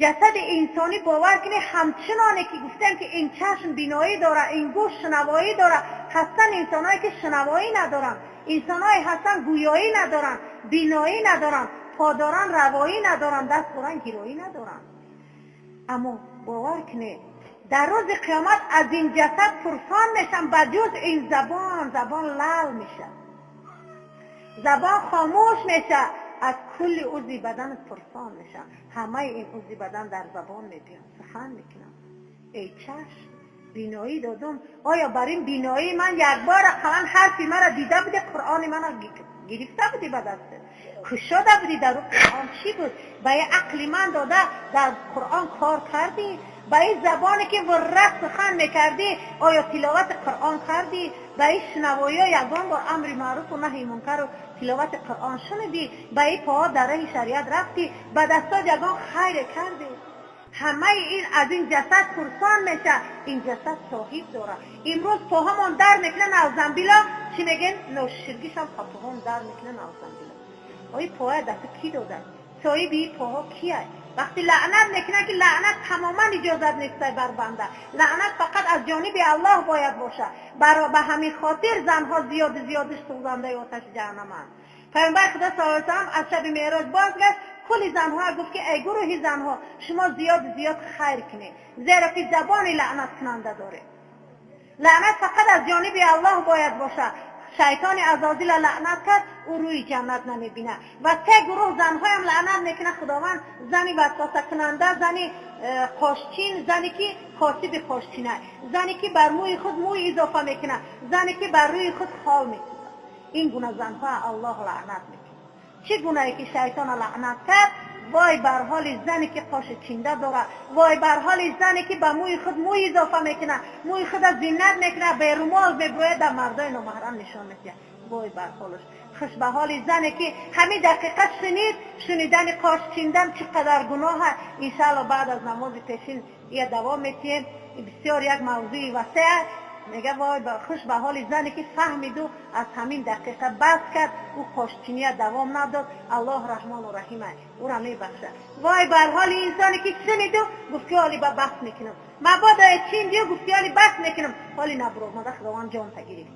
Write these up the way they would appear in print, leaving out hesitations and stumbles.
Ҷасади инсонӣ, бовар кунед, ҳамчуноне ки гуфтем, ки ин чашм биноӣ дора, ин гӯш шунавоӣ дора, ҳастанд инсонҳое ки шунавоӣ надоранд, инсонҳое ҳастанд, гӯёӣ надоранд, биноӣ надоранд, по доранд, равоӣ надоранд, даст доранд, гироӣ надоранд. Аммо бовар кунед, дар рӯзи қиёмат аз ин ҷасад пурсон мешам, ба ҷуз ин забон. Забон лал меша, забон хомӯш меша. Аз кулли узви баданат пурсон мешам. Ҳамаи ин узви бадан дар забон мебиён, сухан мекунам. Эй чашм, биноӣ додум, оё бар ин биноии ман як бор ақаллан ҳарфи маро дида будӣ? Қуръони мана гирифта будӣ, ба дастат кушода будӣ? Дар Қуръон чӣ буд? Ба ин ақли ман дода, дар Қуръон кор кардӣ? Ба ин забоне ки вурра сухан мекардӣ, оё тиловати Қуръон кардӣ? Ба ин шунавоиҳо ягон бор амри маъруфу наҳи мункару тиловати Қуръон шунидӣ? Ба ин поҳо дар раҳи шариат рафтӣ? Ба дастот ягон хайре кардӣ? Ҳамаи ин аз ин ҷасад пурсон меша. Ин ҷасад соҳиб дора. Имрӯз поҳамон дар мекунад, навзамбило чӣ мегӯен, ноширгишам паҳом дар мекунад, навзамбило. Ои поя даста кӣ дода? Соҳиби ин поҳо кия? Вақти лаънат мекунад, ки лаънат тамоман иҷозат нестай бар банда, лаънат фақат аз ҷониби Аллоҳ бояд бошад. Ба ҳамин хотир занҳо зиёди зиёдиш сӯзандаи оташи ҷаҳаннаманд. Паёмбари Худо саллаллоҳу алайҳи васаллам аз шаби меърож бозгашт, кулли занҳо гуфт, ки эй гурӯҳи занҳо, шумо зиёд зиёд хайр кунед, зеро ки забони лаънаткунанда доред. Лаънат фақат аз ҷониби Аллоҳ бояд бошад. Шайтони азозила лаънат кард, ӯ рӯи ҷаннат намебинад. Ва се гурӯҳ занҳоям лаънат мекунад Худованд: зани васвасакунанда, зани қошчин, зане ки косиби қошчина, зане ки бар мӯи худ мӯй изофа мекунад, зане ки бар рӯи худ хол мекунад. Ин гуна занҳо Аллоҳ лаънат мекунад. Чӣ гунае ки шайтона лаънат кард, вой бар ҳоли зане ки қоши чинда дорад, вой бар ҳоли зане ки ба мӯи худ мӯй изофа мекунад, мӯи худа зинат мекунад, берумол меброяд, дар мардои номаҳрам нишон медиҳад. Вой бар ҳолаш. Хуш ба ҳоли зане ки ҳамин дақиқа шунид. Шунидани қош чиндан чӣ қадар гуноҳ. Иншаалло, баъд аз намози пешин я давом метиҳем. Бисёр як мавзӯи васеа. Мега, вой, хуш ба ҳоли зане ки фаҳмиду аз ҳамин дақиқа бас кард, ӯ қошчиния давом надод. Аллоҳ раҳмону раҳима, ӯра мебахшад. Вой бар ҳоли инсоне ки шуниду гуфт, ки ҳоли ба бас мекунам, мабодо чиндию гуфти, ҳоли бас мекунам, ҳоли набуромада, Худованд ҷонта гирифт.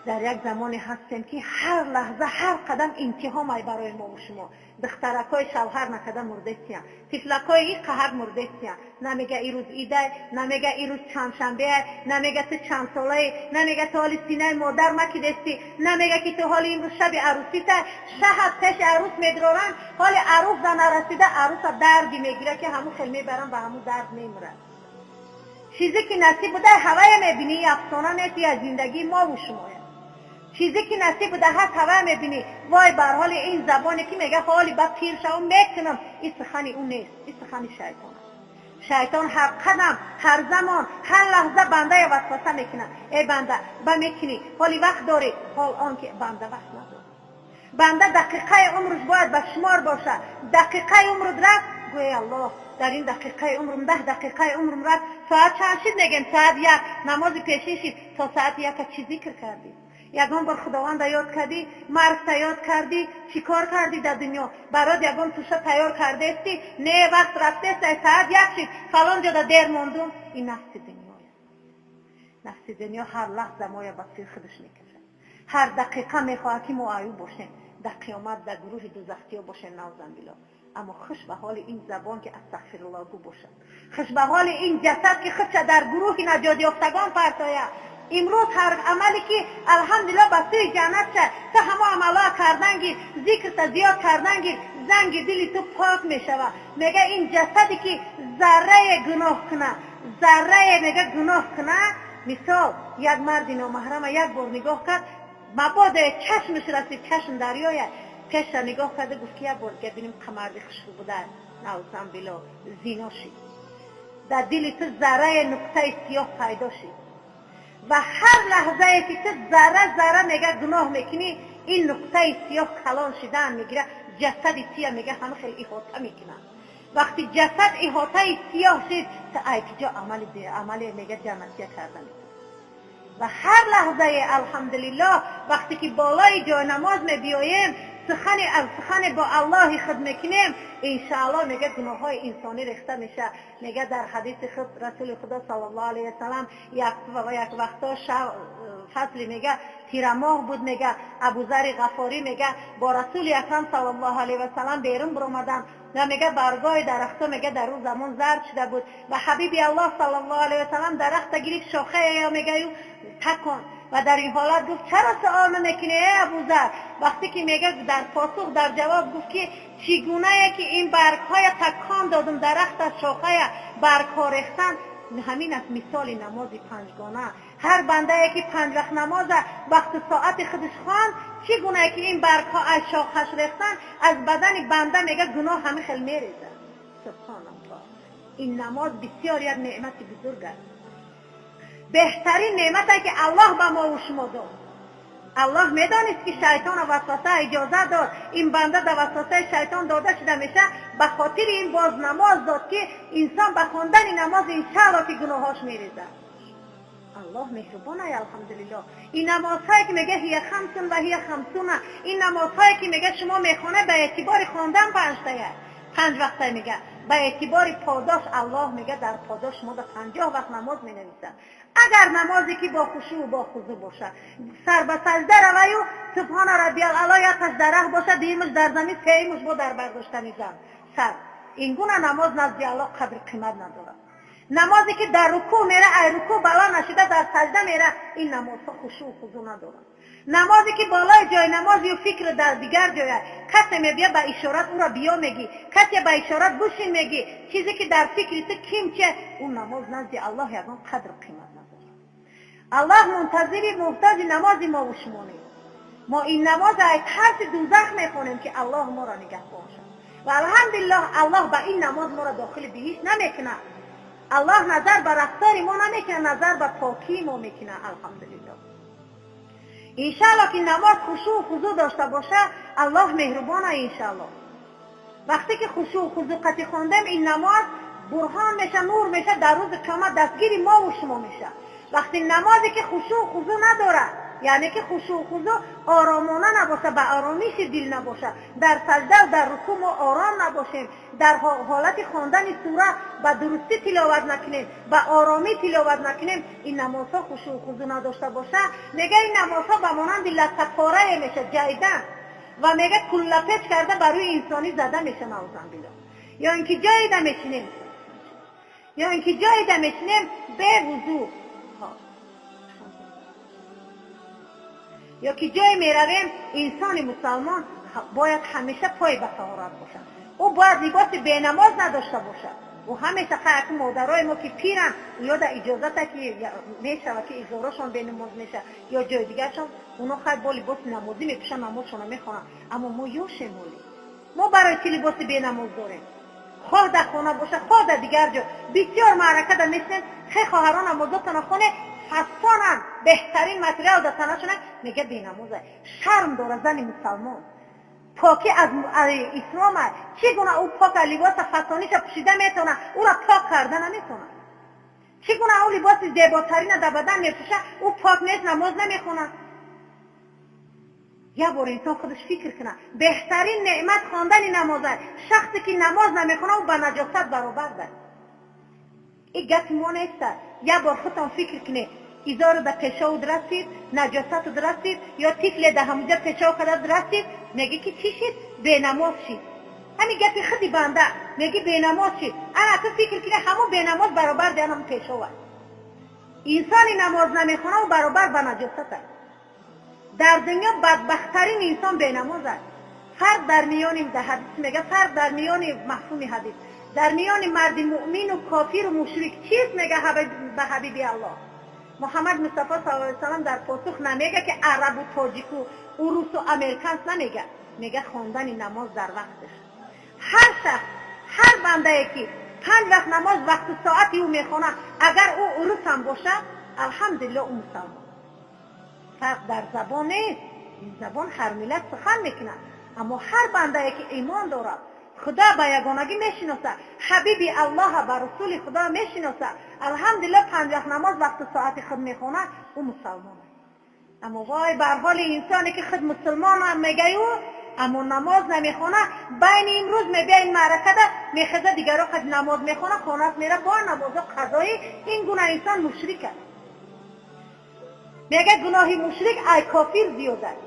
Дар як замоне ҳастем, ки ҳар лаҳза, ҳар қадам имтиҳомай барои мову шумо. Духтаракҳои шавҳар накарда мурдестиян, тифлакҳои и қаҳар мурдестиян. Намега ирӯз идай, намега ирӯз чандшанбеай, намега ту чандсолаи, намега ту ҳоли синаи модар макидестӣ, намега ки ту ҳоли имрӯз шаби арӯситай. Шаҳат пеши арӯс медроранд, ҳоли арӯс да нарасида, арӯса дарди мегира, ки ҳамун хел мебаранд, ба ҳамун дард мемурад. Чизе ки насиб буда, ҳавая мебинӣ. Афсона нест, аз зиндагии мову шумоя. Чизе ки насиб буда ҳаст, ҳава мебинӣ. Вой бар ҳоли ин забоне ки мега, ҳоли ба пир шавам, мекунам. Ин сухани ӯ нест, ин сухани шайтон аст. Шайтон ҳар қадам, ҳар замон, ҳар лаҳза бандая васваса мекунад: эй банда, ба мекунӣ, ҳоли вақт дорӣ. Ҳол он ки банда вақт надорад. Банда дақиқаи умрш бояд ба шумор бошад. Дақиқаи умрут рафт, гӯй: «Аллоҳ, дар ин дақиқаи умрум, 10 дақиқаи умрум рафт». Соат чанд шид? Мегем, соат 1 намози пешин шид. То соати яка чӣ зикр кардӣ? Ягон бор Худованда ёд кардӣ? Маргта ёд кардӣ? Чӣ кор кардӣ дар дунё? Барот ягон туша тайёр кардаести? Не, вақт рафтест, соат 1 шид, фалон ҷода дер мондум. Ин нафси дунёя. Нафси дунё ҳар лаҳза моя ба сӯи худаш мекашад, ҳар дақиқа мехоҳад, ки мо аюб бошем, дар қиёмат дар гурӯҳи дузахтиё бошем, наузанбилло. Аммо хуш ба ҳоли ин забон, ки астағфируллоҳ гӯ бошад. Хуш ба ҳоли ин ҷасад, ки худша дар гурӯҳи наҷотёфтагон партояд. Имрӯз ҳар амале ки, алҳамдулилло, ба сӯи ҷаннат ша, ту ҳамо амалҳоа кардан гир, зикрта зиёд кардан гир, занги дили ту пок мешавад. Мега, ин ҷасаде ки заррае гуноҳ куна, заррае, мега, гуноҳ куна, мисол, як марди номаҳрама як бор нигоҳ кард, мабодо чашмаш расид, чашм дарёя, пеша нигоҳ карда, гуфт, ки як бор дига бинем, қамарди хушрӯ буда, наузанбилло, зино шид. Дар дили ту заррае нуқтаи сиёҳ пайдо шид. Ва ҳар лаҳзае ки ту зарра зарра, мега, гуноҳ мекунӣ, ин нуқтаи сиёҳ калон шидан мегира, ҷасади тия, мега, ҳама хел иҳота мекунад. Вақти ҷасад иҳотаи сиёҳ шид, ту айкиҷо амали, мега, ҷаннатия карда метавонӣ? Ва ҳар лаҳзае, алҳамдулиллоҳ, вақте ки болои ҷойнамоз мебиёем. Сухани аз сухане бо Аллоҳи худ мекунем, иншааллоҳ, мега, гуноҳҳои инсонӣ рехта меша. Мега, дар ҳадиси худ Расули Худо саллаллоҳу алайҳи васалам, як вақто фасли, мега, тирамоҳ буд, мега, Абузари Ғафорӣ, мега, бо Расули Акрам саллаллоҳу алайҳи васалам берун биромаданд ва, мега, баргоҳи дарахтҳо, мега, дар он замон зард шуда буд ва Ҳабиби Аллоҳ саллаллоҳу алайҳи васалам дарахта гирифт, шохаея, мегаю, такон ва дар ин ҳолат гуфт: «Чаро суол намекунӣ, эй Абузар?» Вақте ки, мега, дар посух, дар ҷавоб гуфт, ки чӣ гунае ки ин баргҳоя такон додум, дарахт аз шохая баргҳо рехтан, ҳамин аст мисоли намози панҷгона. Ҳар бандае ки панҷ вақт намоза вақту соати худаш хонд, чӣ гунае ки ин баргҳо аз шохаш рехтан, аз бадани банда, мега, гуноҳ ҳамин хел мерезад. Субҳоналлоҳ! Ин намоз бисёр як неъмати бузург аст, беҳтарин неъмате ки Аллоҳ ба мову шумо дод. Аллоҳ медонист, ки шайтона васваса иҷоза дод, ин банда дар васвасаи шайтон дода шуда меша. Ба хотири ин боз намоз дод, ки инсон ба хондани намоз, иншаалло, ки гуноҳош мерезад. Аллоҳ меҳрубон ай, алҳамдулиллоҳ. Ин намозҳое ки, мега, هي خمس وهي خمسون, ин намозҳое ки, мега, шумо мехонед, ба эътибори хондан панҷтая, панҷ вақта, мега, ба эътибори подош Аллоҳ, мега, дар подош шумо да 50 вақт намоз менависад, агар намозе ки бо хушӯъ, бо хузӯъ бошад, сар ба сажда раваю سبحان ربي الأعلى, якаш дарахт бошад, дуюмаш дар замин, сеюмаш бо дар бардоштани зан сар. Ин гуна намоз назди Аллоҳ қадри қимат надорад. Намозе ки дар рукӯъ мера, ай рукӯъ бало нашида дар сажда мера, ин намозҳо хушӯъ, хузӯъ надорад. Намозе ки болои ҷои намозию фикр дар дигар ҷоя, касе мебия, ба ишорат ӯро биё мегӣ, касе ба ишорат бушин мегӣ, чизе ки дар фикри ту кимче, ӯ намоз назди Аллоҳ ягон қадру қимат надорад. Аллоҳ мунтазири муҳтоҷи намози мову шумо нест. Мо ин намоз ай тарси дузах мехонем, ки Аллоҳ моро нигаҳбон шад. Ва алҳамдулиллоҳ, Аллоҳ ба ин намоз моро дохили биҳишт намекунад. Аллоҳ назар ба рафтори мо намекунад, назар ба покии мо мекунад, алҳамдулиллоҳ. Иншаалло, ки намоз хушӯъ, хузӯъ дошта боша, Аллоҳ меҳрубона, иншаалло. Вақте ки хушӯъ, хузӯъ қати хондем, ин намоз бурҳон меша, нур меша, дар рӯзи қиёмат дастгири мову шумо меша. Вақти намозе ки хушӯъ, хузӯъ надорад, яъне ки хушӯъ, хузӯъ оромона набоша, ба оромиши дил набоша, дар сажда, дар рукӯъ мо ором набошем, дар ҳолати хондани сура ба дурустӣ тиловат накунем, ба оромӣ тиловат накунем, ин намозҳо хушӯъ, хузӯъ надошта боша, мега, ин намозҳо ба монанди латтапорае меша, ҷайдан ва, мега, куллапеч карда ба рӯи инсонӣ зада меша, наузанбилло. Ё ин ки ҷоида мешинем, ё ин ки ҷоида мешинем бевузӯ, ё ки ҷое меравем, инсони мусалмон бояд ҳамеша пой ба таҳорат бошад. Ӯ бояд либоси бенамоз надошта бошад. Ӯ ҳамеша қаяку модарои мо ки пиранд, ё да иҷозата ки мешава, ки изорошон бенамоз меша ё ҷои дигаршон, оно хай бо либоси намозӣ мепӯшанд, намозшонро мехонанд. Аммо мо ёшем, оли мо барои чӣ либоси бенамоз дорем? Хоҳ дар хона боша, хоҳ дар дигар ҷо, бисёр маъракада мешинем, хе хоҳарон намозотона хоне, фасонанд, беҳтарин материал дар танашона, мега, бенамоза. Шарм дора зани мусалмон. Покӣ аз ислома. Чӣ гуна ӯ пока либоса фасониша пӯшида метавона, ӯра пок карда наметавонад? Чӣ гуна ӯ либоси зеботарина дар бадан мепӯша, ӯ пок нест, намоз намехонад? Як бор инсон худаш фикр кунад. Беҳтарин неъмат хондани намоз аст. Шахсе ки намоз намехонад, ӯ ба наҷосат баробар аст. И гапи мо неста. Як бор худтон фикр кунед: изору да пешовуд расид, наҷосатуд расид, ё тифле да ҳамуҷа пешов кардад расид, мегӣ ки чӣ шид? Бенамоз шид. Ҳамин гапи худи банда, мегӣ бенамоз шид. Ана ту фикр кунӣ, ҳамун бенамоз баробар дианам пешов аст. Инсони намоз намехона, ӯ баробар ба наҷосат аст. Дар дунё бадбахттарин инсон бенамоз аст. Фарқ дар миёни, ҳадис мега, фарқ дар миёни, мафҳуми ҳадис, дар миёни марди муъмину кофиру мушрик чист? Мега ба ҳабиби Аллоҳ Муҳаммад Мустафо саллаллоҳу алайҳи васаллам дар посух намега, ки арабу тоҷику урусу американс намега, мега хондани намоз дар вақташ. Ҳар шахс, ҳар бандае ки панҷ вақт намоз вақту соати ӯ мехонад, агар ӯ урусам бошад, алҳамдулилло, ӯ мусалмон. Фарқ дар забон нест, ин забон ҳар миллат сухан мекунад. Аммо ҳар бандае ки имон дорад, Худо ба ягонагӣ мешиносад, ҳабиби Аллоҳа ба расули Худо мешиносад, алҳамдулилло, панҷ вақт намоз вақту соати худ мехонад, ӯ мусалмон аст. Аммо вой бар ҳоли инсоне ки худ мусулмонам мегаю. Аммо намоз намехона, байни имрӯз мебия ин маъракада мехеза, дигаро қад намоз мехона, хонаш мера, бо намозо қазоӣ. Ин гуна инсон мушрик аст. Мега, гуноҳи мушрик ай кофир зиёд аст.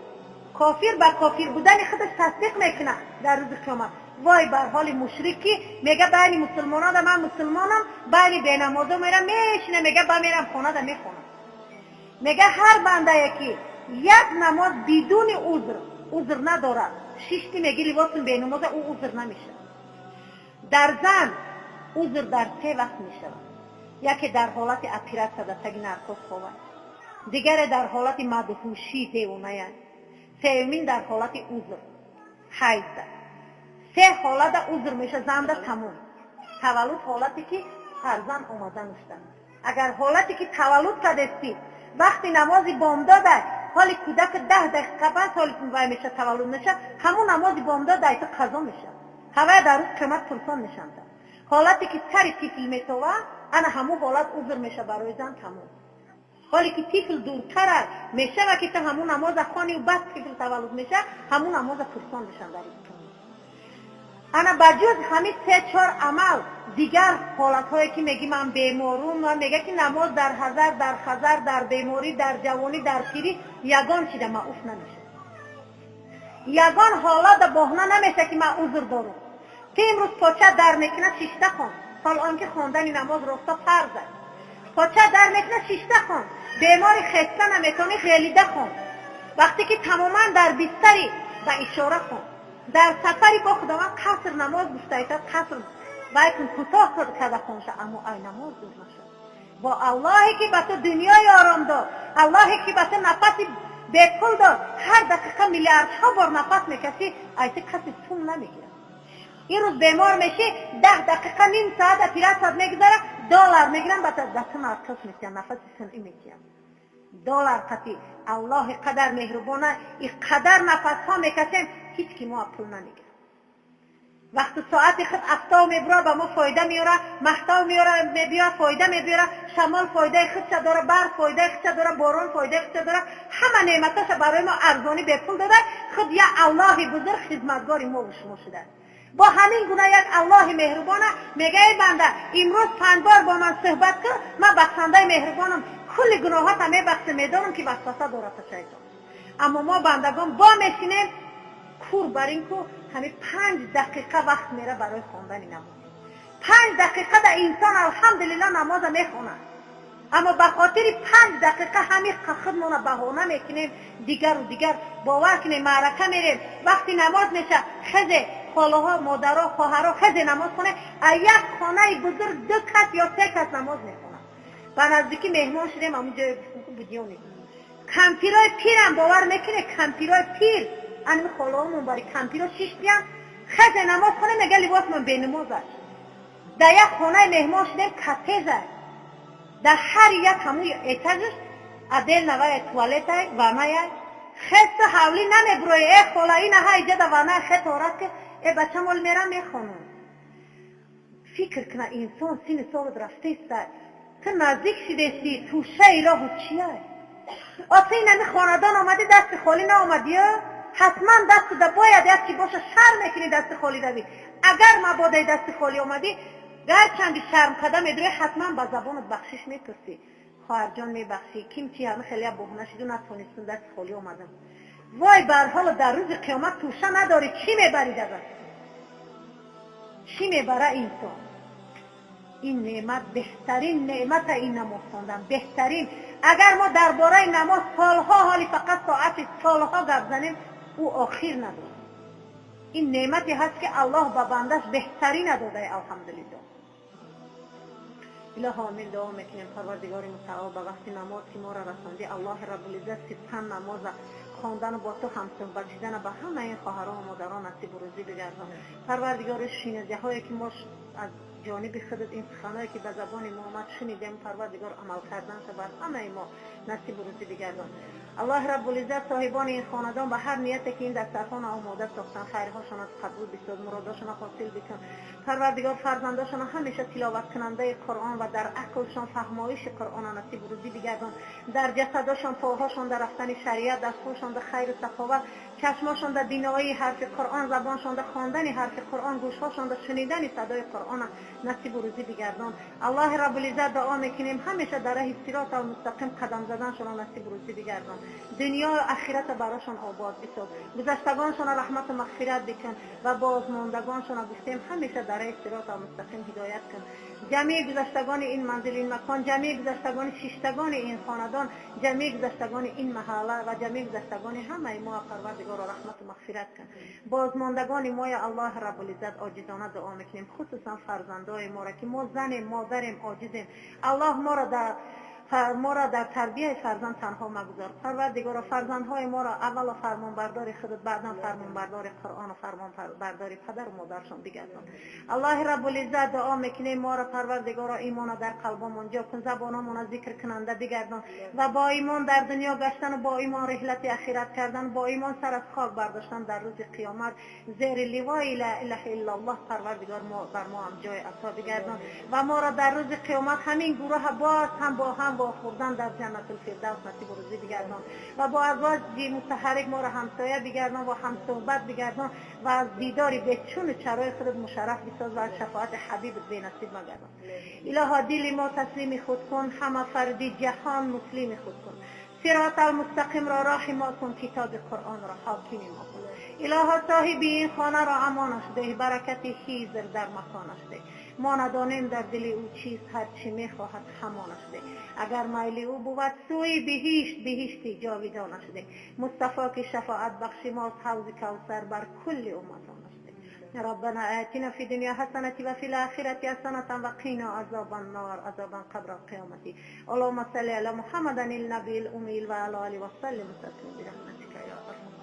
Кофир ба кофир будани худаш тасдиқ мекунад дар рӯзи қиёмат. Вой бар ҳоли мушрик, ки мега, байни мусулмонада ман мусулмонам, байни бенамозо мера мешина, мега, ба мерам хонада мехонам. Мега, ҳар бандае ки як намоз бидуни узр, узр надорад, шишти, меги, либосум бенамоза, ӯ узр намешавад. Дар зан узр дар се вақт мешавад: яке дар ҳолати оператсия, дар таги наркоз ховад, дигаре дар ҳолати мадҳушӣ, девоная, сеюмин дар ҳолати узр, ҳайзда. Се ҳолата узр меша занда, тамом. Таваллуд, ҳолате ки фарзанд омада нушта. Агар ҳолате ки таваллуд кардестӣ, вақти намози бомдода, ҳоли кӯдак 10 дақиқа пас ҳоли вай меша, таваллуд меша, ҳамун намози бомдод айто қазо меша, ҳавая дар рӯз қиёмат пурсон мешанда. Ҳолате ки сари тифл метова, ана ҳамун ҳолат узр меша барои зан, тамом. Ҳоле ки тифл дуртара мешава, ки ту ҳамун намоза хонию баъд тифл таваллуд меша, ҳамун намоза пурсон мешанд дар рӯзи қиёмат. Ана ба ҷуз ҳамин се чор амал, дигар ҳолатҳое ки меги, ман беморум, мега, ки намоз дар ҳазар, дар хазар, дар беморӣ, дар ҷавонӣ, дар пирӣ ягон чида мауф намешавад. Ягон ҳолата боҳна намеша, ки ман узр дорум. Ту имрӯз поча дар мекунад, шишта хон. Ҳол он ки хондани намоз роста фарз аст. Поча дар мекунад, шишта хон. Бемори хеста наметавонӣ, ғелида хон. Вақте ки тамоман дар бистари, ба ишора хон. Дар сафари бо Худованд қаср намоз гуфтаитад, қаср вай кун, кӯтоҳ карда хонша, аммо ай намоз дур нашад. Бо Аллоҳе ки ба ту дунёи ором дод, Аллоҳе ки ба ту нафаси бепул дод, ҳар дақиқа миллиардҳо бор нафас мекашӣ, ай ту каси сум намегирад. Ин рӯз бемор мешӣ, 10 дақиқа, ним соат оператсият мегузара, доллар мегирам, ба ту наркоз метиҳам, нафаси сунъӣ метиҳам. Доллар қати Аллоҳи қадар меҳрубона, и қадар нафасҳо мекашем, ҳеҷ ки мо пул намегирад. Вақту соати худ афтоб мебура, ба мо фоида меёра, маҳтоб меёра, мебиёра, фоида мебиёра, шамол фоидаи худша дора, барф фоидаи худша дора, борон фоидаи худша дора. Ҳама неъматоша барои мо арзонӣ, бепул дода. Худ як Аллоҳи бузург хизматгори мо шумо шудааст. Бо ҳамин гуна як Аллоҳи меҳрубона мега: эй банда, имрӯз панҷ бор бо ман суҳбат кун, ман бахшандаи меҳрубонам, кулли гуноҳота мебахшем. Медонам, ки васваса дорад шайтон, аммо мо бандагон бо мешинем кур бар ин ку ҳамин 5 дақиқа вақт мера барои хондани намоз. 5 дақиқа да инсон, алҳамдулилло, намоза мехонад, аммо ба хотири 5 дақиқа ҳамин худмона баҳона мекунем дигару дигар. Бовар кунем, маърака мерем, вақти намоз меша, хезе, холаҳо, модаро, хоҳаро, хезе намоз хоне. А як хонаи бузург ду кас ё се кас намоз мехонад. Ба наздикӣ меҳмон шудем, ҳамун ҷое будёни кампирои пирам, бовар мекуне, кампирои пир, анми холаҳомон бари кампиро шиштиям, хезе намоз хоне, мега, либосмон бенамоз аст. Дар як хонаи меҳмон шудем, катеза, дар ҳар як ҳамуи этажаш отдельно вая туалетай, ванная. Хеста ҳавлӣ намебурои. Э, хола, ина ҳа иҷада ванная, хет орад, ки э, бачамол мерам, мехонам. Фикр кна, инсон сини солат рафтеста, ту наздик шидести, тӯшаи роҳу чия? Оса инами хонадон омадӣ, дасти холӣ наомадиё, ҳатман дасту да бояд як чи боша. Шарм мекунӣ дасти холӣ равӣ. Агар мабодаи дасти холӣ омадӣ, гарчанди шарм када медурӣ, ҳатман ба забонат бахшиш мепурсӣ: хоҳарҷон, мебахшӣ, ким чи, ҳама хеле боҳона шиду, натонистум, дасти холӣ омадам. Вой бар ҳоло, дар рӯзи қиёмат тӯша надорӣ, чӣ мебарӣ дар, чӣ мебара инсон? Ин неъмат беҳтарин неъмата, ин намоз хондан беҳтарин. Агар мо дар бораи намоз солҳо, ҳоли фақат соати солҳо гап занем, ӯ охир надорад. Ин неъмате ҳаст, ки Аллоҳ ба бандаш беҳтарина додае, алҳамдулилло. Илоҳо, амин. Дуо мекунем, Парвардигори мутаол, ба вақти намоз ки моро расондӣ. Аллоҳи Раббулиззат сидқан намоза хондану бо ту ҳамсуҳбат шидана ба ҳамаи ин хоҳарон модарон насибу рӯзӣ бигардон. Парвардигори, шинидиҳое ки мо аз ҷониби худат ин суханое ки ба забони мо омад шунидем, Парвардигор, амал карданша бар ҳамаи мо насибу рӯзӣ бигардон. Аллоҳ Раббулиззат соҳибони ин хонадон ба ҳар нияте ки ин дастархона омода сохтан, хайрҳошонро қабул бисоз, муродошонро ҳосил бикун. Парвардигор, фарзандошонро ҳамеша тиловаткунандаи Қуръон ва дар ақлшон фаҳмоиши Қуръона насибу рӯзӣ бигардон. Дар ҷасадошон, поҳошон дар рафтани шариат, дастҳошон дар хайру саховат. Чашмошонда биноии ҳарфи Қуръон, забоншонда хондани ҳарфи Қуръон, гӯшҳошонда шунидани садои Қуръона насибу рӯзӣ бигардон. Аллоҳи Раббулиззат, дуо мекунем, ҳамеша дар раҳи сироти мустақим қадам заданшонро насибу рӯзӣ бигардон. Дунёю ахирата барошон обод бисоз, гузаштагоншонро раҳмату мағфират бикун ва бозмондагоншонро, гуфтем, ҳамеша дар раҳи сироти мустақим ҳидоят кун. Ҷамъи гузаштагони ин манзил, ин макон, ҷамъи гузаштагони шиштагони ин хонадон, ҷамъи гузаштагони ин маҳалла ва ҷамъи гузаштагони ҳамаи мо, Парвардигоро, раҳмату мағфират кун. Бозмондагони мо, я Аллоҳ Раббулиззат, оҷизона дуо мекунем, хусусан фарзандои моро, ки мо занем, модарем, оҷизем. Аллоҳ, моро дар тарбияи фарзанд танҳо магузор. Парвардигоро, фарзандҳои моро аввало фармонбардори худат, баъдан фармонбардори Қуръону фармонбардори падару модаршон бигардон. Аллоҳи Раббулиззат, дуо мекунем, моро, Парвардигоро, имона дар қалбомон ҷо кун, забономона зикркунанда бигардон ва бо имон дар дунё гаштану бо имон реҳлати ахират кардан, бо имон сар аз хок бардоштан дар рӯзи қиёмат зери ливои ла илаҳа иллаллоҳ, Парвардигор, бар мо ҳам ҷой ато бигардон ва моро дар рӯзи қиёмат ҳамин гурӯҳа боз ҳам бо ҳам вохӯрдан дар Ҷаннатулфирдавс насибу рӯзӣ бигардон ва бо азвоҷи мутаҳаррик моро ҳамсоя бигардон ва ҳамсӯҳбат бигардон ва аз дидори бечуну чарои худат мушарраф бисоз ва аз шафоати ҳабибат бенасиб магардон. Илоҳо, дили мо таслими худ кун, ҳама фарди ҷаҳон муслими худ кун, сироти мустақимро роҳи мо кун, китоби Қуръонро ҳокими мо кун. Илоҳо, соҳиби ин хонаро амонаш деҳ, баракати Хизр дар маконаш деҳ. Мо надонем дар дили ӯ чист, ҳар чӣ мехоҳад, ҳамонаш деҳ. Агар майли ӯ бувад сӯи биҳишт, биҳишти ҷовидонаш деҳ. Мустафо, ки шафоат бахши мост, ҳавзи Кавсар бар кулли умматонаш деҳ. ربنا آتنا في الدنيا حسنة وفي الآخرة حسنة وقنا عذاب النار، عذاب القبر القيامة. اللهم صل على محمد النبي الأمي وعلى آله وسلم تسليما برحمتك يا أرحم.